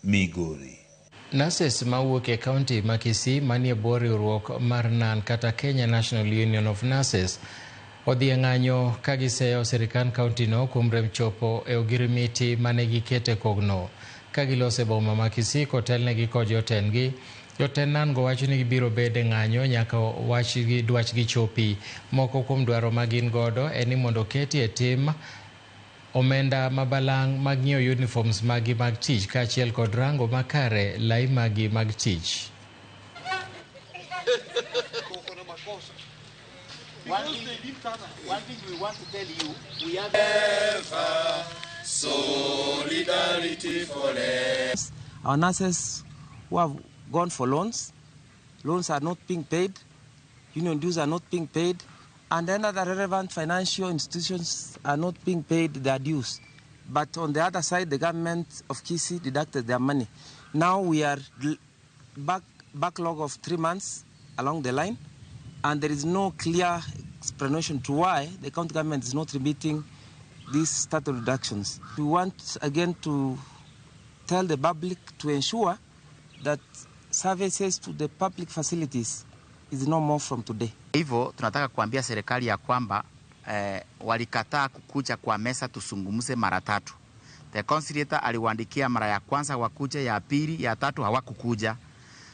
Migori. Nurses mawuok e kaunti ma Kisii manie bwo riwruok mar NAN kata Kenya National Union of Nurses odhi e ng'anyo ka giseyo sirikand kauntino kuom rem chopo e ogirimiti mane gikete kogno. Ka giloso e boma ma Kisii kotelnegi kod jotendgi, jotend NAN go wacho ni gibiro bedo e ng'anyo nyaka wachgi dwachgi chopi. Moko kuom dwaro ma gin godo en ni mondo oketi e tim omenda ma balang' mag ng'iewo uniforms maggi mag tich kaachiel kod rango makare lai maggi mag tich. One thing we want to tell you, we have Solidarity forever. Our nurses who have gone for loans, loans are not being paid, union dues are not being paid, and then other relevant financial institutions are not being paid their dues. But on the other side, the government of Kisii deducted their money. Now we are backlog of 3 months along the line, and there is no clear explanation to why the county government is not remitting these statutory deductions. We want again to tell the public to ensure that services to the public facilities is no more from today. Hivyo tunataka kuambia serikali ya kwamba walikataa kukuja kwa meza tusungumze mara tatu. The conciliator aliwaandikia mara ya kwanza wakuja, ya pili, ya tatu hawakukuja.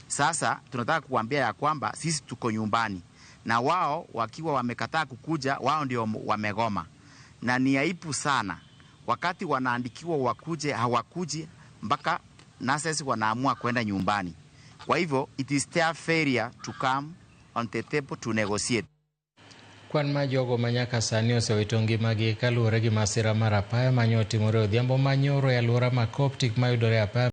Sasa tunataka kuambia ya kwamba sisi tuko nyumbani na wao wakiwa wamekataa kukuja, wao ndio wamegoma, na ni aibu sana wakati wanaandikiwa wakuje, hawakuji mpaka nurses wanaamua kwenda nyumbani. Kwa hivyo it is their failure to come on the table to negotiate. Kwan mar jogo ma nyaka sani osewito ngimagi kaluwore gi masira mar apaya mane otimore odhiambo manyoro e alwora ma Coptic mayudore e apaya.